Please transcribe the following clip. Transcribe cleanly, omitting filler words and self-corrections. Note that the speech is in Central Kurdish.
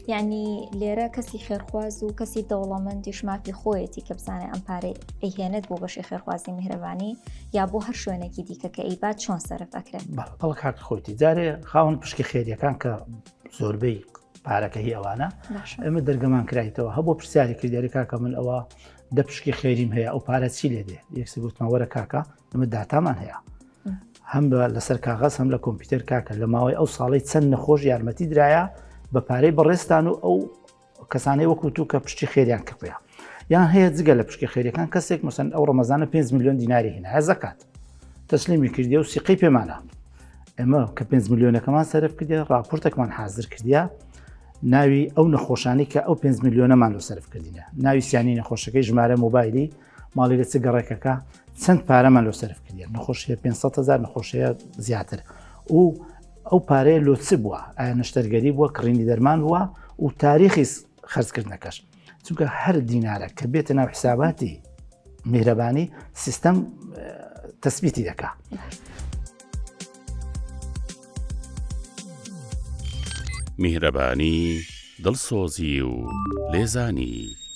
یعنی لێرە کەسی خێرخواز و کەسی دەوڵەمەندیش مافی خۆیەتی کە بزانێت ئەم پارەی ئەیهێنێت بۆ بەشی خێرخوازی میهرەبانی یا بۆ هەر شوێنێکی دیکە کە ئەیبات چۆن سەرف ئەکرێت بەڵک حەق خۆیتی جارێ خاوەن پشکی خێریەکان کە زۆربەی پارەکە هی ئەوانە ئێمە دەرگەمان کرایتەوە هەبوو پرسیاری کردیاری کاکە من ئەوە دە پشکی خێریم هەیە ئەو پارە چی لێ دێ یەکسەر گوتمان وەرە کاکە ئەمە داتامان هەیە هەم لەسەر کاغەز هەم لە کۆمپیوتەر کاکە لە ماوەی ئەو ساڵی چەند نەخۆش یارمەتی درایە بە پارەی بەڕێستان و ئەو کەسانەی وەکو تو کە پشتی خێریان کردوە یان هەیە جگە لە پشکی خێریەکان کەسێک مەسەن ئەو ڕەمەزانە 5 میلیۆن دیناری هێنا زەکات تەسلیمی کردی و سیقەی پێمانە ئێمە کە 5 میلیۆنەکەمان سەرف کردی راپۆرتێکمان حاضر کردیا ناوی ئەو نەخۆشانی کە ئەو 5 میلیۆنەمان لۆ سەرف کردینە ناوی سیانی نەخۆشەکەی ژمارە مۆبایلی ماڵی لە چ گەڕێکەکە چەند پارەمان لۆ سەرف کردیە نەخۆشیە 500 هزار نەخۆشیە زیاتر و ئەو پارەیە لۆ چ بووە ئایا نەشتەرگەری بووە کڕینی دەرمان بووە و تاریخی خەرجکردنەکەش چونکە هەر دینارە کە بێتە ناو حساباتی میهرەبانی سیستەم تەسبیتی دەکا. میهرەبانی، دڵسۆزی و لێزانی.